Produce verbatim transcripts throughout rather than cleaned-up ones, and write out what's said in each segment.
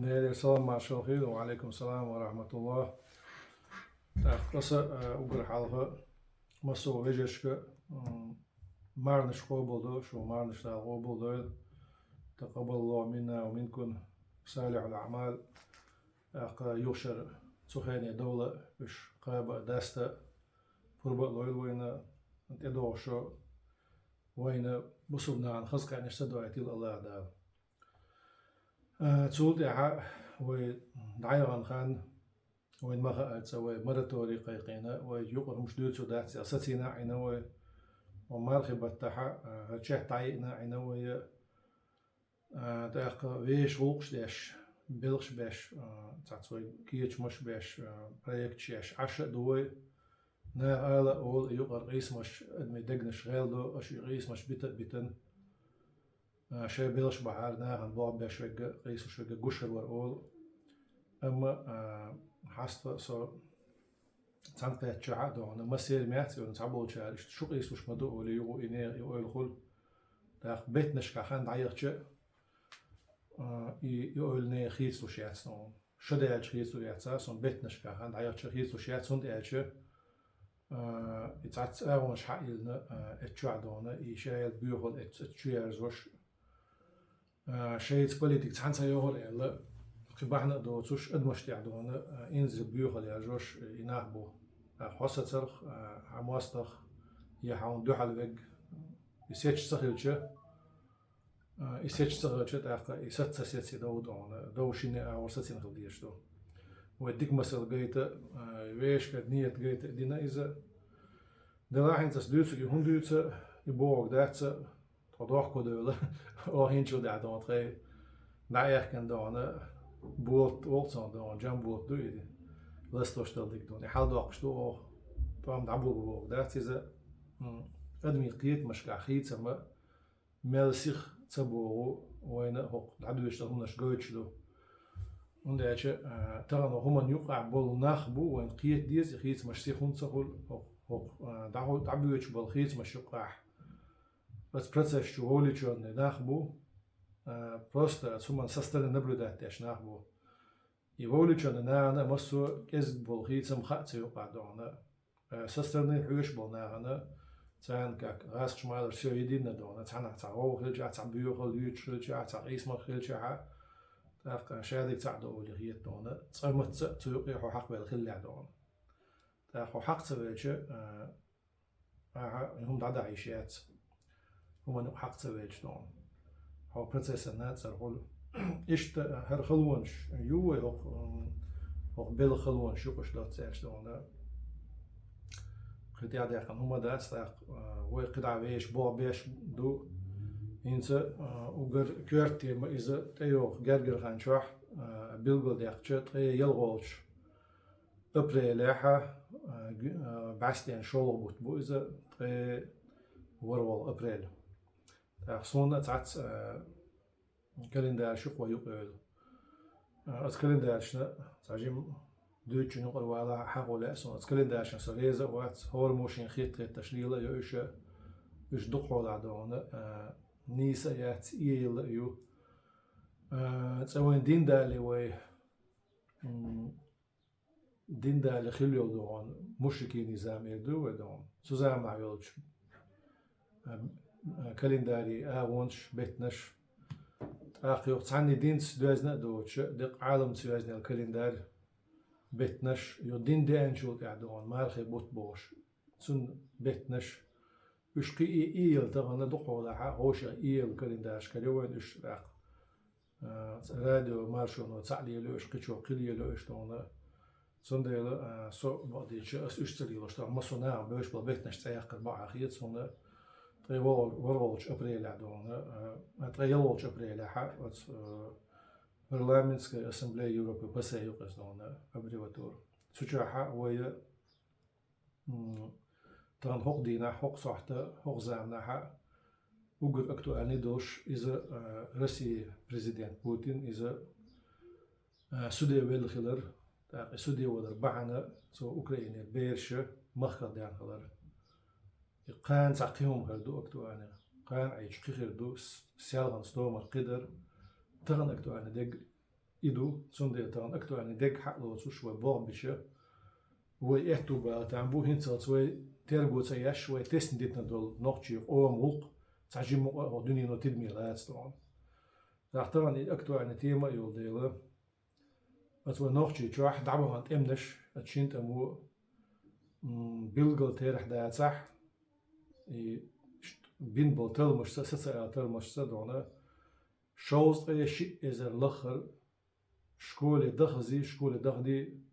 Нелер салам маршал хир, ва алейкум салам ва рахматуллах. ТӀаккха аса, а, угар хьалха, массо вежешка, м, марнаш къобал до, шо марнаш Дала къобал дойла. Такъаббалаллаху минна ва минкум салихул аъмал. ТӀаккха юхшар цу хене довла, уж кхаба а даста, пурба а лойла вайна, тӀедогӀу шо вайна бусулба нахана хаза кхаьнаш ца дойтийла Аллах Дала. А, цул тӀехьа вай дӀаяхана хан, вайн ма хаъара цӀа вай мораторий кхайкхийна, вай юкъара хӀумаш дуьйцур дац аьлла сацийна а Ӏийна вай, ва мархий баттахьа, а, чет дӀайиъна а Ӏийна вай, а, тӀаккха вешан гӀуллакхаш деш, белхаш беш, а, цхьацца вай кечамаш беш, а, проекташ еш Ӏаш а ду вай. Наха ала а ола, юкъара къийсамаш адамий дегнаш гӀелдо, аша и къийсамаш бита а битан. А, шоай белхаш бахьара нахана болх беш вегга, къийсаш вегга гуш вар ола. Амма, а, хьаста со цхьана кхетачохь а догӀна, массеран меца йолу цхьаболчара иштта шу къийсалуш ма ду олий юха и нехан и ойла хуьлу. ТӀаккха беттанашкахь хан дӀаяхча, а, и, и ойла нехан хийцалуш яц ногӀу. Ша даьлча хийцалуш яц, а, сон беттанашкахь хан дӀаяхча хийцалуш яц, хӀунда аьлча, а, и цхьацца агӀонаш хьаъ йиллина, а, эцу чохь догӀна, и шайла боьхалла эцу, эцу чу яржош, а, шайца политика цхьаьна ца йогӀур аьлла, кхин бахьана а доцуш, адамаш тӀехь догӀна, а, инзаре боьхалла яржош, и нах бу. А, хьо сацарх, а, хьан мостагӀах, я хьуна дуьхьал вегга, и сецаш ца хилча, а, и сецаш ца хилча, тӀаккха и саца ца сеций дов догӀна, дов шинне агӀор сацийна хила дезаш ду. Вай дика масал гайта, а, вешан нийят гайта дина иза. Делахь хӀинца ас дуьйцург и хӀунда дуьйцу, и бохург дац, тхо дохко девлла, оха хӀинчул дӀа догӀна тхай дӀа а аьхкина догӀна, болт воккхачунна догӀна, жам болт ду и, ластош дала дика догӀна. И хьал доккхуш ду оха, тхо-м дӀаболабо бохург дац иза, м, адамийн кхетамашкахь хийцам а, мел сиха ца богӀу, вайна а хӀокху дӀадоьдучу хӀуманаш гойтуш ду. ХӀунда аьлча, а, тахана хӀуманна юкъахь болу нах бу, вайна кхета деза, и хийцамаш сиха хӀунда ца хуьлу, хӀокху, хӀокху, а, дӀахьу-, дӀабоьдуш болу хийцамаш юкъахь. Оцу процесс чу вовлечённый нах бу, а, просто оцу хӀуманна со стороны наблюдать деш нах бу. И вовлечённый нахана массо а кӀезиг болу хийцам хаьа цу юкъахь догӀна. Э, со стороны хьоьжуш болу нахана, царна как гӀазкхаша ма аллара, всё едино догӀна, цхьанхьа цхьа гӀовгӀа хилчахь, цхьа боьхалла юьйцуш хилчахь, цхьа къийсамах хилчахь, тӀаккха ша дика цхьаъ до олий хета догӀна, цкъа мацца а цу юкъе хьо хьакхвелла хиллехь догӀна. ТӀаккха хьо хьакха ца велча, э, ахьа и хӀума дӀадахьа йиш яц. ХӀуманна юкъа хьакха ца велча догӀна, хьо процессана нацара хуьлу. Иштта хӀара халонаш ю вай хӀокху, м, хӀокху белхан халонаш юкъаш доцца аьлча догӀна. Кхин тӀаьхьадаьккхина хӀума дац, тӀаккха, а, вай кхидӀа вешан болх беш ду. ХӀинца, а, уггар коьрта тема иза тӀейогӀу гергара хан чохь, а, билгалдаьккхича ткъе ялхолгӀачу апрелехьа, а, гу-, а, бӀаьстенан шолгӀа бутт бу иза, ткъе ворхӀолгӀа апрель. ТӀаккха суна а цхьацца, а, календарь шу кхо юкъа йойла. А, оцу календаршна цхьа жима дуьйцучун юкъара вала хьахо лаьа суна. Оцу календаршна со реза а вац, хӀора мушин хетта-хетташ лела а йо уьш, уьш дукха хьолахь догӀна, а, нийса а яц, иэйла а ю. А, цӀа вайн дин дале вай, м, дин дале хила йолу догӀна, мушрикийн низам эр ду вай догӀна. Цу заманахь йолчу, а, а, календарийн агӀонаш, беттанаш, тӀаккха юха цхьанний динца доьзна а доцуш, декъа Ӏаламца йоьзнел календарь, беттанаш, юха дин деанчул тӀаьхьа догӀна, мархий бутт бохуш, цунна беттанаш, уьш кхин и, и йила тахана дукхахьолахьа, хӀошах и йила календарш карайо вайн уьш тӀаккха. А, радио маршоно цхьаъ лелайо уьш, кхечо кхин лелайо уьш догӀна. Цундела, а, со бакъдийча, ас уьш ца лелош, тахана массо а нахана бевзаш болу беттанаш цӀе яккхар бакъахьа хета суна, ткъе ворхӀ-, ворхӀолгӀачу апрелехь догӀна, а, ткъе ялхолгӀачу апрелехьа оцу, а, Парламентская ассамблея Европы, ПАСЕ ю-кх иза догӀна аббревиатура. Цу чохьа вай М, тахана хӀокху дийнахь, хӀокху сохьта, хӀокху заманахьа уггар актуальный долуш иза, а, Россия президент Путин, иза, а, суде велла хилар, тӀаккха и суде валар бахьана цо Украинера бераш махках даьхна хилар. И кхана цхьа кхин хӀума хир ду актуальный, кхана Ӏийча кхин хир ду, с-, селхана стомара кхин дара, тахана актуальный дерг и ду, цундела тахана актуальни дег хьалоцуш вай болх беш, вай аьттув бала там бу, хӀинцалц вай терго ца еш, вай тесна дитина долу нохчийн къоман гӀуллакх цхьа жимма а хӀокху дуьнено тидаме лаца тахана. ТӀаккха тахана и актуальни тема а йолу дела, оцу вай Нохчийчохь дӀабахана тӀемнаш, оцу шина тӀамо, м, билггал терахь дацахь, и ш-, бина болу талламашца, социал талламашца дона, шовзткъе шиъ эзар лаххара школе дахази, школе дахади,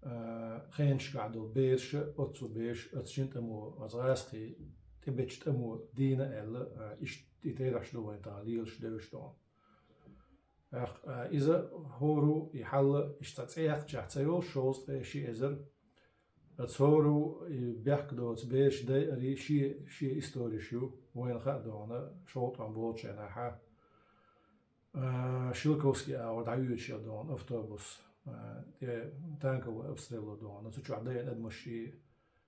а, хенашкахь долу бераш, оццул бераш, оцу шина тӀамо, оцу гӀазкхийн тӀебечу тӀамо дийна аьлла, а, иштта и терахьаш ду вайн тахана лелаш девзаш дона. ТӀаккха, а, иза хӀора и хьал, иштта цхьа цӀе яккхачех ца йолуш, шовзткъе шиъ эзар. Оцу хӀора и бехк доцу бераш дайарий шен, шен историш ю, вайна хаа дона, шовзткъа тӀом болчу хенахь. А, Шелковский агӀор дӀайоьдуш йолу дона автобус, а, тӀе танковый обстрело дона, цу чохь дайина адамаш шен,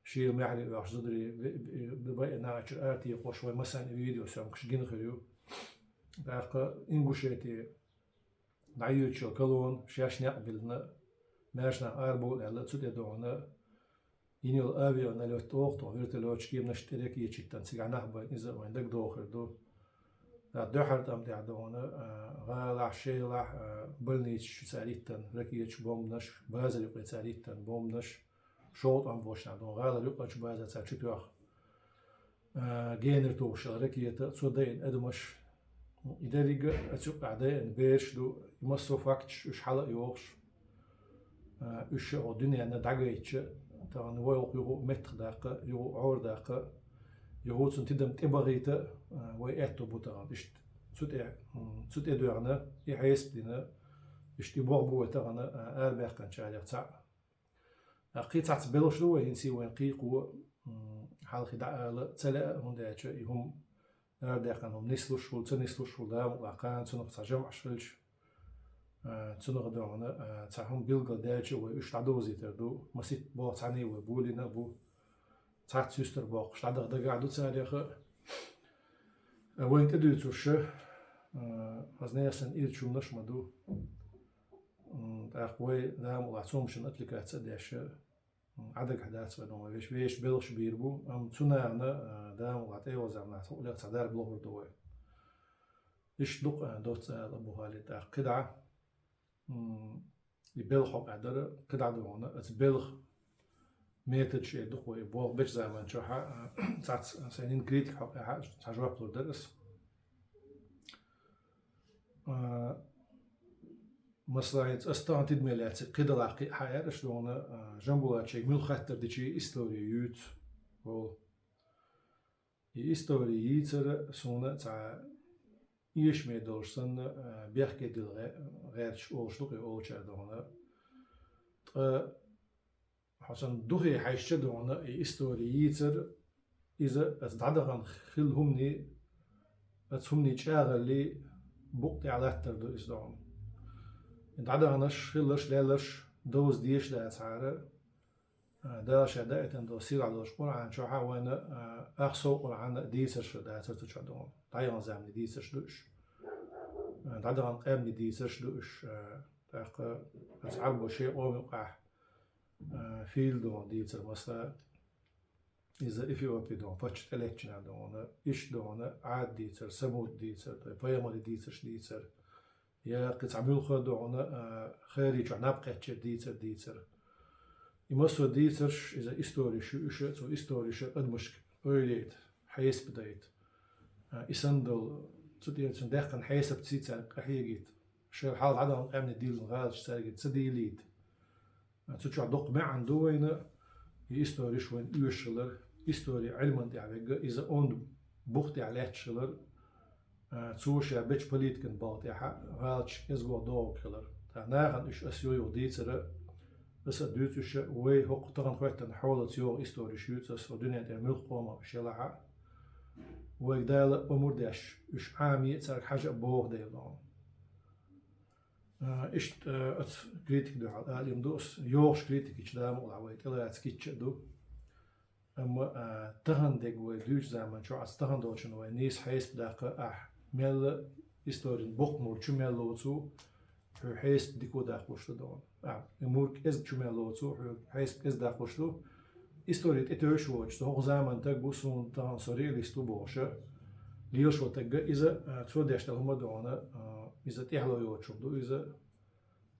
шен маьхьарий оьхуш зударий, бе-, бе-, бе-, бе-, нагӀачуьра атекхош вай массарна видеосъёмкаш гина хир ю. ТӀаккха Ингушетия дӀайоьдуш йолу колонна, шаьш некъ биллина, маьрша нах арабовла аьлла, цу тӀе дона, йина йолу авианалёт тӀе вахана, вертолёташ, кеманаш тӀе ракеташ йиттина, цигахь нах байна, иза вайн дагадогӀур ду. ТӀаккха дуьххьара тӀам тӀехь дона, а, гӀалахь, шелахь, а, больницаш цара йиттина ракеташ, бомбанаш, базар юкъе цара йиттина бомбанаш, шовзткъа тӀом болчу хенахь дона, гӀалара юккъерчу базар цара чу тоьхна. А, генара тухуш йолу ракета, цо дайина адамаш, и дерриге а оцу юккъехь дайина бераш ду, и массо а факташ уьш хьала а йохуш, а, уьш ша хӀокху дуьненна дӀагайтича, тахана вай хӀокху юха меттахдаккха, юха Ӏорадаккха, юха цунна тидам тӀебахийта, а, вай аьтту бу тахана. Иштта цу тӀе, м, цу тӀе доьгӀна, и хьесап дина, иштта и боху бу вай тахана, а, арабаьккхинчарех цхьаъ. ТӀаккха кхин цхьацца белхаш ду вай, хӀинца вайн кхайкхо, м, хьалхе дӀаала ца лаьа, хӀунда аьлча и хӀума арадаьккхина хӀума нислуш хуьлу, ца нислуш хуьлу, Дала мукъалахь кхана цунах цхьа жамӀаш хилча, а, цунах а дона, а, цхьа хӀума билгалдаьлча а вай уьш дӀадовзийтар ду, масийтта болх цхьаьна вай болийна а бу, цхьацца юьстар боккхуш дӀадаха дагахь ду царех а. А, вайна тӀедуьйцурш, а, хаза нехан санна ирчунаш а ма ду. М, тӀаккха вай, Дала мукъалахь, цу хӀуманна отвлекаться а деш, м, Ӏадагахь дац вай, вешан, вешан белхаш бийр бу, амма цу нахана, а, Дала мукъалахь, тӀейогӀу заманахь хӀокхулех цхьа дарба лохур ду вай. Иштта ду-кх, а, доцца ала а бу хӀалле тӀаккха кхидӀа. М, и белхан хьокъехь дара, кхидӀа дона, оцу белхан методаш эр ду-кх вай, болх бечу заман чохь, а, цхьацца сайн йина критикан хьокъехь цхьа жоп лур дара ас. А, масала, хӀинца ас тахана тидаме лаьцна кхидӀа лаккхий а хьаьара аша дона, а, Жамбулатовс муьлха хаттар дичи истори юьйцу волу. И истори йийцар суна цхьа эшаме долуш санна, а, бехке дилла гӀе-, гӀерташ олуш ду-кх и олучара дона. Ткъа хьо сан духе хьаьжча дона, и истори йийцар, иза аса дӀадахана хилла хӀуманийн, аса хӀуманийн чӀагӀаллин букъа тӀехь латтар ду иза дона. И дӀадаханаш, хилларш, лелларш довза дезаш дацахьара, а, Дала ша даийтина долу сийлахь долчу Къуръан чохь а вайна, а, ах сов Къуръан дийцарш дацара цу чохь дона. ДӀаяханчу заманан дийцарш ду уьш. А, дӀадаханчу къаьмнийн дийцарш ду уьш. А, тӀаккха аса Ӏарбо шайн къоман юкъахь, а, фийла дона дийцар, масала, иза Эфиопи дона, паччахь тӀелеттачу хенахь дона, иштта дона, Ӏад дийцар, Самуд дийцар, тӀе пайхамарийн дийцарш дийцар. Я кхин цхьа муьлхха а дона, а, Хари чохь наб кхаьчнера дийцар дийцар. И массо а дийцарш, иза историш ю, уьш а цу историш а адамашка ойла яйта, хьесап дайта. А, и санна долу, цу тӀера цуьнан даьккхина хьесапций цаьрга къахьегийта. Шайн хьалха дӀадаханчу къаьмнийн диллина гӀалаташ цаьрга ца дийлийта. Цу чохь дукха маьӀна ду вайна, и историш вайна оьшуш хилар, истори Ӏилман тӀехь верг, иза онда бух тӀехь лаьтташ хилар, а, цо ша бечу политикан балха тӀехь гӀалаташ кӀезиг догӀург хилар. Ткъа нахана уьш аса юха-юха дийцар, аса а дуьйцу уьш, вай хӀокху тахана хоьттина хьолаца йогӀу историш юьйцу аса, хӀокху дуьнен тӀера муьлхха къомах уьш елахь а. Вайга Дала омра деш, уьш Ӏамий а, цаьрга хьажа а боху дела дона. А, иштта, а, оцу критикан дуьхьал ала йиш ду ас, йогӀуш критика йича, Дала мукъалахь, вай тӀелаца кийча а ду. Амма, а, тахана дерг вай дуьйцучу заман чохь, аса тахана долчунна вай нийса хьесап даккха, ахь мелла историн букъ мур чу мел лоцу, Хьо хьесап дика даккхалуш ду дона. А, и мур кӀезиг чу мел лоцу, хьо хьесап кӀезиг даккхалуш ду. Истори тӀе тевжаш воцуш, со хӀокху заман таг ву, суна тахана со реалист ву бохуш, лелаш ву таг, иза, а, цо деш долу хӀума дона, а, иза тӀаьхьало йоцуш хӀума ду, иза,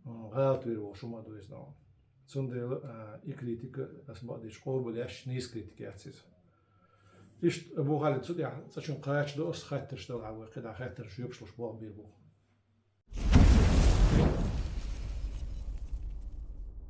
а, гӀалат вер волуш хӀума ду иза дона. Цундела, а, и критика, ас бакъдерг, къобалъеш, нийса критика яц иза. Иштта, Абу Халид, цу тӀехь цкъачунна кхачадо ас хаттарш дала, вай кхидӀа хаттарш жоьпаш луш болх бийр бу.